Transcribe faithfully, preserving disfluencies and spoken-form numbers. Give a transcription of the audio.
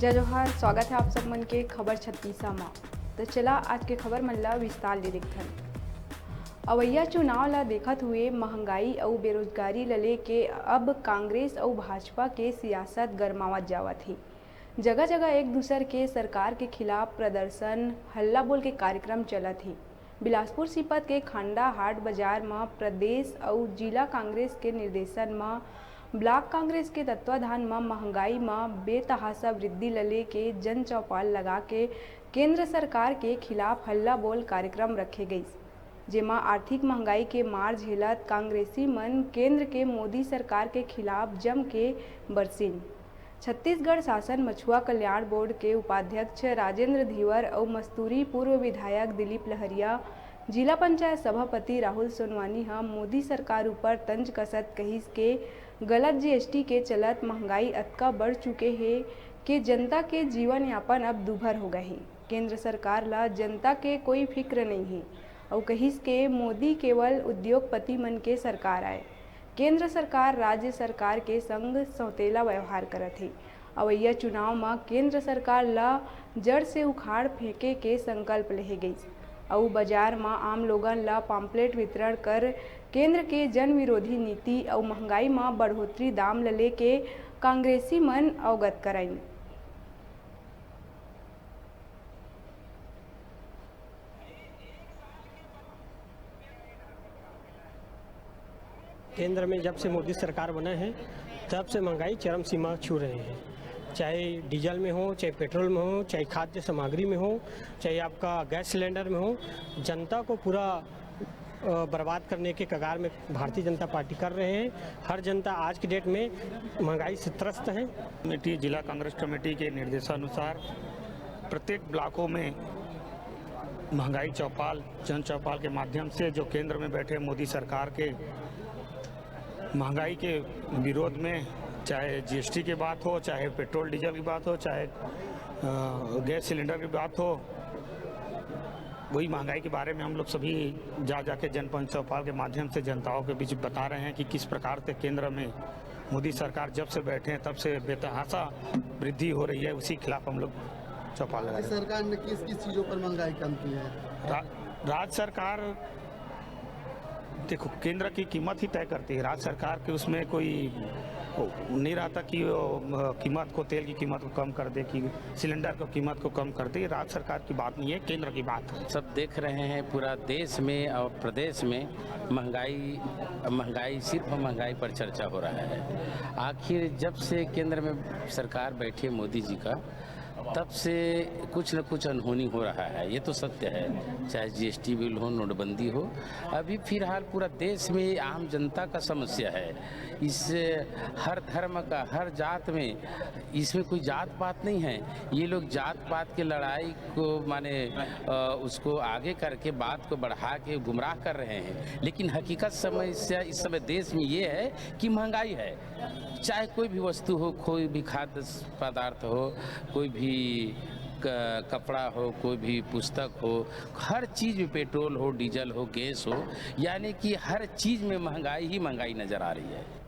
जय जोहार, स्वागत है आप सब मन के खबर छत्तीसा मा। तो चला आज के खबर मन ला विस्तार ले देखथन। अवइया चुनाव ला देखत हुए महंगाई अउ बेरोजगारी ला लेके अब कांग्रेस अउ भाजपा के सियासत गरमावत जावत हे। जगह-जगह एक दूसर के सरकार के खिलाफ प्रदर्शन, हल्ला बोल के कार्यक्रम चलत हे। बिलासपुर सीपत के खांडा हाट बाजार म प्रदेश अउ जिला कांग्रेस के निर्देशन म ब्लॉक कांग्रेस के तत्वाधान म महंगाई म बेतहासा वृद्धि ल लेके जनचौपाल लगा के केंद्र सरकार के खिलाफ हल्ला बोल कार्यक्रम रखे गइस, जेमा आर्थिक महंगाई के मार झेलत कांग्रेसी मन केंद्र के मोदी सरकार के खिलाफ जम के बरसिन। छत्तीसगढ़ शासन मछुआ कल्याण बोर्ड के उपाध्यक्ष राजेंद्र धीवर अउ मस्तूरी पूर्व विधायक दिलीप लहरिया, जिला पंचायत सभापति राहुल सोनवानी ह मोदी सरकार ऊपर तंज कसत कहिस के गलत जीएसटी के चलत महंगाई अतका बढ़ चुके हे के जनता के जीवन यापन अब दूभर हो गए हे। केंद्र सरकार ल जनता के कोई फिक्र नइ हे अउ कहिस के मोदी केवल उद्योगपति मन के सरकार आय। केंद्र सरकार राज्य सरकार के संग सौतेला व्यवहार करत हे। अवइया चुनाव म केंद्र सरकार ल जड़ से उखाड़ फेंके के संकल्प लेहे गइस अउ बाजार म आम लोगन ल पम्पलेट वितरण कर केंद्र के जन विरोधी नीति अउ महंगाई म बढ़ोतरी दाम ल लेके कांग्रेसी मन अवगत कराइन। केंद्र में जब से मोदी सरकार बना है, तब से महंगाई चरम सीमा छू रहे हैं। चाहे डीजल में हो, चाहे पेट्रोल में हो, चाहे खाद्य सामग्री में हो, चाहे आपका गैस सिलेंडर में हो, जनता को पूरा अ, बर्बाद करने के कगार में भारतीय जनता पार्टी कर रहे हैं। हर जनता आज की डेट में महंगाई से त्रस्त है। कमेटी, जिला कांग्रेस कमेटी के निर्देशानुसार प्रत्येक ब्लॉकों में महंगाई चौपाल, जन चौपाल के माध्यम से जो केंद्र में बैठे मोदी सरकार के महंगाई के विरोध में, चाहे जीएसटी की बात हो, चाहे पेट्रोल डीजल की बात हो, चाहे अ, गैस सिलेंडर की बात हो, वही महंगाई के बारे में हम लोग सभी जा जाके जनपंच चौपाल के माध्यम से जनताओं के बीच बता रहे हैं कि किस प्रकार से केंद्र में मोदी सरकार जब से बैठे हैं तब से बेतहासा वृद्धि हो रही है। उसी खिलाफ हम लोग चौपाल लगा राज्य रहे हैं। सरकार ने किस किस चीज़ों पर महंगाई कम की है? रा, राज्य सरकार, देखो, केंद्र की कीमत ही तय करती है। राज्य सरकार के उसमें कोई वो नहीं रहता कि वो, अ, कीमत को, तेल की कीमत को कम कर दे, कि सिलेंडर की कीमत को कम कर दे। राज्य सरकार की बात नहीं है, केंद्र की बात है। सब देख रहे हैं, पूरा देश में और प्रदेश में महंगाई, महंगाई, सिर्फ महंगाई पर चर्चा हो रहा है। आखिर जब से केंद्र में सरकार बैठी है मोदी जी का, तब से कुछ न कुछ अनहोनी हो रहा है, ये तो सत्य है। चाहे जीएसटी बिल हो, नोटबंदी हो, अभी फिलहाल पूरा देश में ये आम जनता का समस्या है। इस हर धर्म का, हर जात में, इसमें कोई जात पात नहीं है। ये लोग जात पात की लड़ाई को, माने, अ, उसको आगे करके, बात को बढ़ा के गुमराह कर रहे हैं, लेकिन हकीकत समस्या इस समय देश में ये है कि महंगाई है। चाहे कोई भी वस्तु हो, कोई भी खाद्य पदार्थ हो, कोई भी क-, कपड़ा हो, कोई भी पुस्तक हो, हर चीज़ में, पेट्रोल हो, डीजल हो, गैस हो, यानी कि हर चीज़ में महंगाई ही महंगाई नज़र आ रही है।